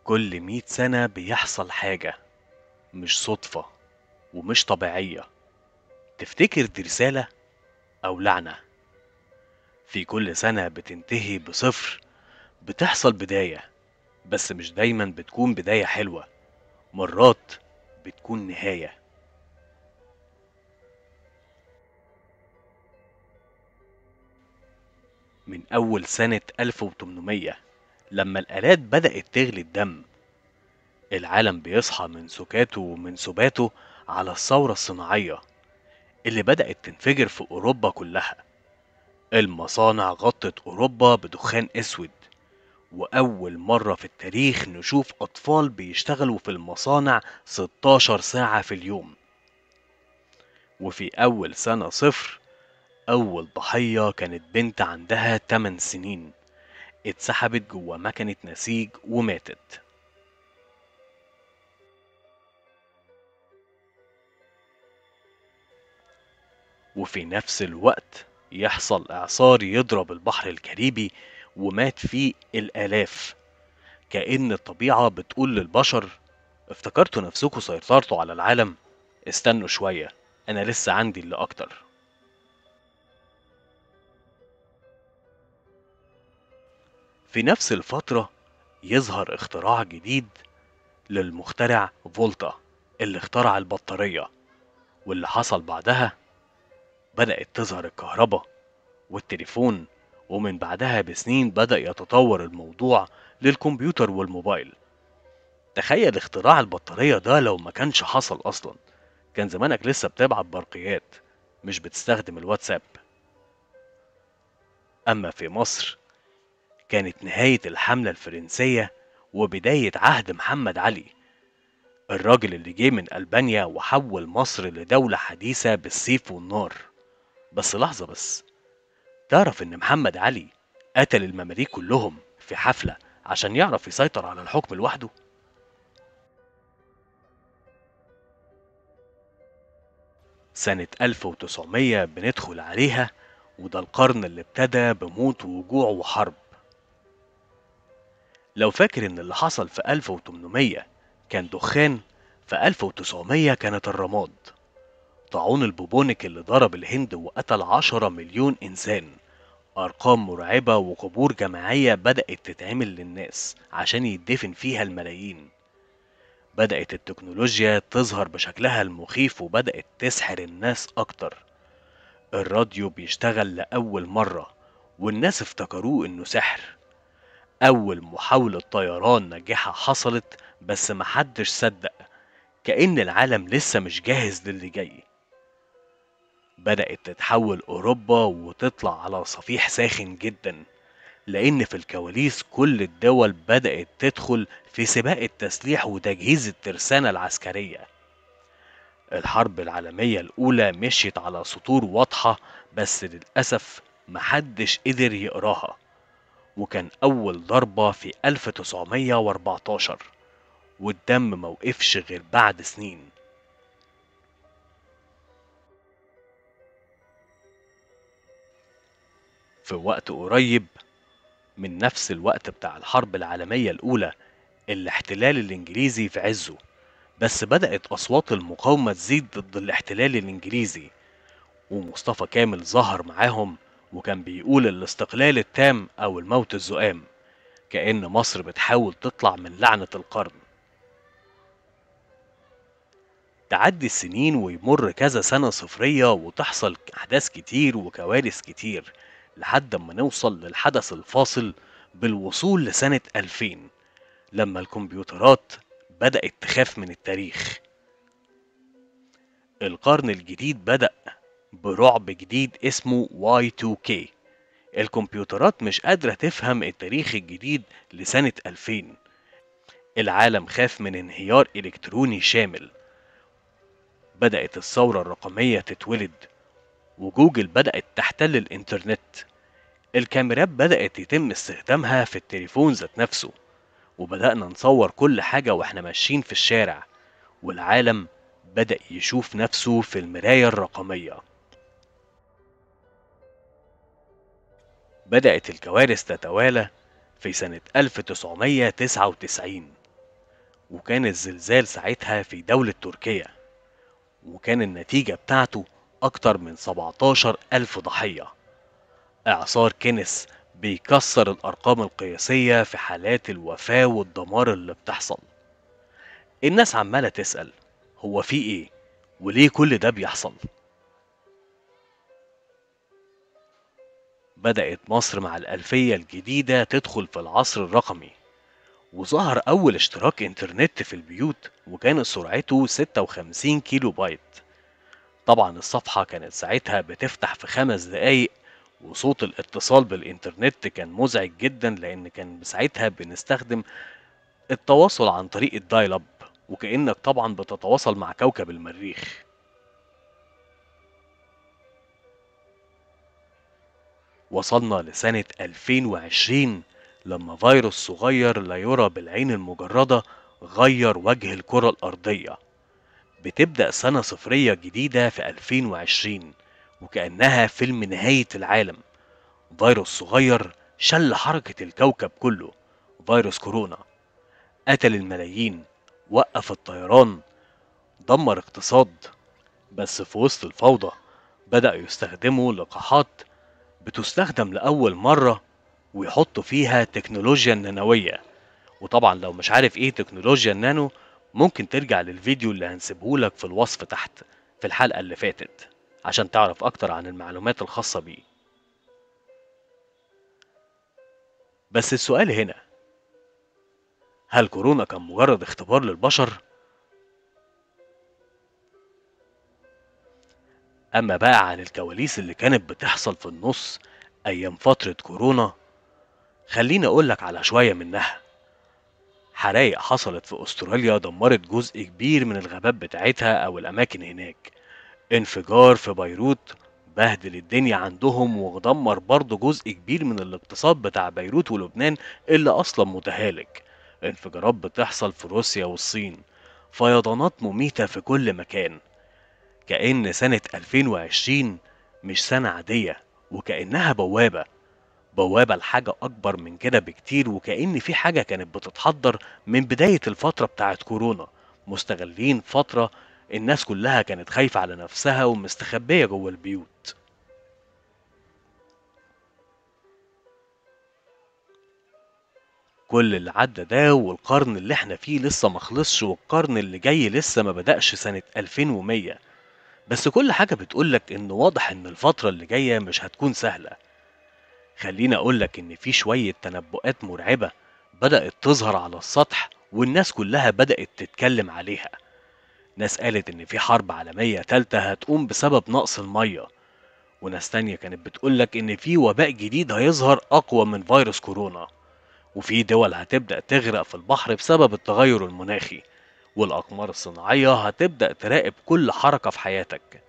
كل 100 سنة بيحصل حاجة مش صدفة ومش طبيعية. تفتكر دي رسالة أو لعنة؟ في كل سنة بتنتهي بصفر بتحصل بداية، بس مش دايما بتكون بداية حلوة، مرات بتكون نهاية. من أول سنة 1800 لما الآلات بدأت تغلي الدم، العالم بيصحى من سكاته ومن سباته على الثورة الصناعية اللي بدأت تنفجر في أوروبا كلها. المصانع غطت أوروبا بدخان أسود، وأول مرة في التاريخ نشوف أطفال بيشتغلوا في المصانع 16 ساعة في اليوم. وفي أول سنة صفر، أول ضحية كانت بنت عندها 8 سنين، اتسحبت جوه مكنة نسيج وماتت. وفي نفس الوقت يحصل إعصار يضرب البحر الكاريبي ومات فيه الآلاف. كأن الطبيعة بتقول للبشر: افتكرتوا نفسكوا سيطرتوا على العالم؟ استنوا شوية، أنا لسه عندي اللي أكتر. في نفس الفترة يظهر اختراع جديد للمخترع فولتا اللي اخترع البطارية، واللي حصل بعدها بدأت تظهر الكهرباء والتليفون، ومن بعدها بسنين بدأ يتطور الموضوع للكمبيوتر والموبايل. تخيل اختراع البطارية ده لو ما كانش حصل أصلا، كان زمانك لسه بتبعت برقيات مش بتستخدم الواتساب. أما في مصر كانت نهاية الحملة الفرنسية وبداية عهد محمد علي، الراجل اللي جه من ألبانيا وحول مصر لدولة حديثة بالسيف والنار. بس لحظة بس، تعرف إن محمد علي قتل المماليك كلهم في حفلة عشان يعرف يسيطر على الحكم لوحده؟ سنة 1900 بندخل عليها، وده القرن اللي ابتدى بموت وجوع وحرب. لو فاكر إن اللي حصل في 1800 كان دخان، في 1900 كانت الرماد. طاعون البوبونيك اللي ضرب الهند وقتل 10 مليون إنسان. أرقام مرعبة وقبور جماعية بدأت تتعمل للناس عشان يدفن فيها الملايين. بدأت التكنولوجيا تظهر بشكلها المخيف وبدأت تسحر الناس أكتر. الراديو بيشتغل لأول مرة والناس افتكروه إنه سحر. أول محاولة طيران ناجحة حصلت، بس محدش صدق، كأن العالم لسه مش جاهز للي جاي. بدأت تتحول أوروبا وتطلع على صفيح ساخن جدا، لأن في الكواليس كل الدول بدأت تدخل في سباق التسليح وتجهيز الترسانة العسكرية. الحرب العالمية الأولى مشيت على سطور واضحة، بس للأسف محدش قدر يقراها. وكان أول ضربة في 1914، والدم موقفش غير بعد سنين. في وقت قريب من نفس الوقت بتاع الحرب العالمية الأولى، الاحتلال الإنجليزي في عزه، بس بدأت أصوات المقاومة تزيد ضد الاحتلال الإنجليزي، ومصطفى كامل ظهر معاهم وكان بيقول الاستقلال التام أو الموت الزؤام، كأن مصر بتحاول تطلع من لعنة القرن. تعدي السنين ويمر كذا سنة صفرية وتحصل أحداث كتير وكوارث كتير، لحد ما نوصل للحدث الفاصل بالوصول لسنة 2000، لما الكمبيوترات بدأت تخاف من التاريخ. القرن الجديد بدأ برعب جديد اسمه Y2K. الكمبيوترات مش قادرة تفهم التاريخ الجديد لسنة 2000. العالم خاف من انهيار إلكتروني شامل. بدأت الثورة الرقمية تتولد، وجوجل بدأت تحتل الإنترنت. الكاميرات بدأت يتم استخدامها في التليفون ذات نفسه، وبدأنا نصور كل حاجة وإحنا ماشيين في الشارع، والعالم بدأ يشوف نفسه في المراية الرقمية. بدأت الكوارث تتوالى في سنة 1999، وكان الزلزال ساعتها في دولة تركيا، وكان النتيجة بتاعته أكتر من 17,000 ضحية. إعصار كينيس بيكسر الأرقام القياسية في حالات الوفاة والدمار اللي بتحصل. الناس عمالة تسأل هو في إيه؟ وليه كل ده بيحصل؟ بدأت مصر مع الألفية الجديدة تدخل في العصر الرقمي، وظهر أول اشتراك إنترنت في البيوت وكانت سرعته 56 كيلو بايت. طبعا الصفحة كانت ساعتها بتفتح في 5 دقايق، وصوت الاتصال بالإنترنت كان مزعج جدا لأن كان ساعتها بنستخدم التواصل عن طريق ال dial up، وكأنك طبعا بتتواصل مع كوكب المريخ. وصلنا لسنة 2020 لما فيروس صغير لا يرى بالعين المجردة غير وجه الكرة الأرضية. بتبدأ سنة صفرية جديدة في 2020 وكأنها فيلم نهاية العالم. فيروس صغير شل حركة الكوكب كله، فيروس كورونا قتل الملايين، وقف الطيران، دمر اقتصاد. بس في وسط الفوضى بدأ يستخدموا لقاحات بتستخدم لأول مرة ويحطوا فيها تكنولوجيا النانوية. وطبعا لو مش عارف ايه تكنولوجيا النانو ممكن ترجع للفيديو اللي هنسيبهولك في الوصف تحت في الحلقة اللي فاتت عشان تعرف اكتر عن المعلومات الخاصة بيه. بس السؤال هنا، هل كورونا كان مجرد اختبار للبشر؟ أما بقى عن الكواليس اللي كانت بتحصل في النص أيام فترة كورونا، خليني أقولك على شوية منها. حرايق حصلت في أستراليا دمرت جزء كبير من الغابات بتاعتها أو الأماكن هناك. انفجار في بيروت بهدل الدنيا عندهم ودمر برضه جزء كبير من الاقتصاد بتاع بيروت ولبنان اللي أصلا متهالك. انفجارات بتحصل في روسيا والصين، فيضانات مميتة في كل مكان. كأن سنة 2020 مش سنة عادية، وكأنها بوابة لحاجة أكبر من كده بكتير، وكأن في حاجة كانت بتتحضر من بداية الفترة بتاعت كورونا. مستغلين فترة الناس كلها كانت خايفة على نفسها ومستخبية جوه البيوت. كل اللي عدى ده والقرن اللي احنا فيه لسه مخلصش، والقرن اللي جاي لسه ما بدأش سنة 2100. بس كل حاجة بتقولك إن واضح إن الفترة اللي جاية مش هتكون سهلة. خليني أقولك إن في شوية تنبؤات مرعبة بدأت تظهر على السطح والناس كلها بدأت تتكلم عليها. ناس قالت إن في حرب عالمية تالتة هتقوم بسبب نقص المية، وناس تانية كانت بتقولك إن في وباء جديد هيظهر أقوى من فيروس كورونا، وفي دول هتبدأ تغرق في البحر بسبب التغير المناخي، والأقمار الصناعية هتبدأ تراقب كل حركة في حياتك.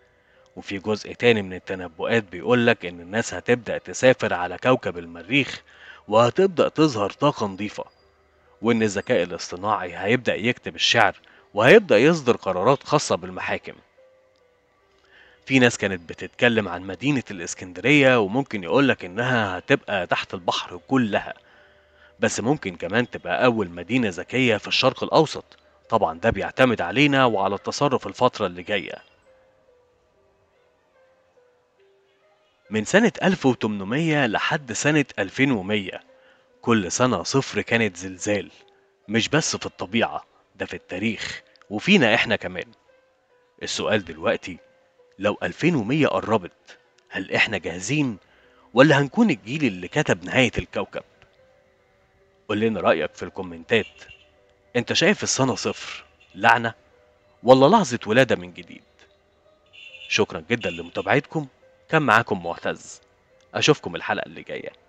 وفي جزء تاني من التنبؤات بيقولك إن الناس هتبدأ تسافر على كوكب المريخ وهتبدأ تظهر طاقة نظيفة، وإن الذكاء الاصطناعي هيبدأ يكتب الشعر وهيبدأ يصدر قرارات خاصة بالمحاكم. في ناس كانت بتتكلم عن مدينة الإسكندرية وممكن يقولك إنها هتبقى تحت البحر كلها، بس ممكن كمان تبقى أول مدينة ذكية في الشرق الأوسط. طبعا ده بيعتمد علينا وعلى التصرف الفترة اللي جاية. من سنة 1800 لحد سنة 2100 كل سنة صفر كانت زلزال، مش بس في الطبيعة، ده في التاريخ وفينا احنا كمان. السؤال دلوقتي، لو 2100 قربت هل احنا جاهزين ولا هنكون الجيل اللي كتب نهاية الكوكب؟ قول لنا رأيك في الكومنتات. انت شايف السنة صفر لعنة ولا لحظة ولادة من جديد؟ شكرا جدا لمتابعتكم، كان معاكم معتز، اشوفكم الحلقة اللي جاية.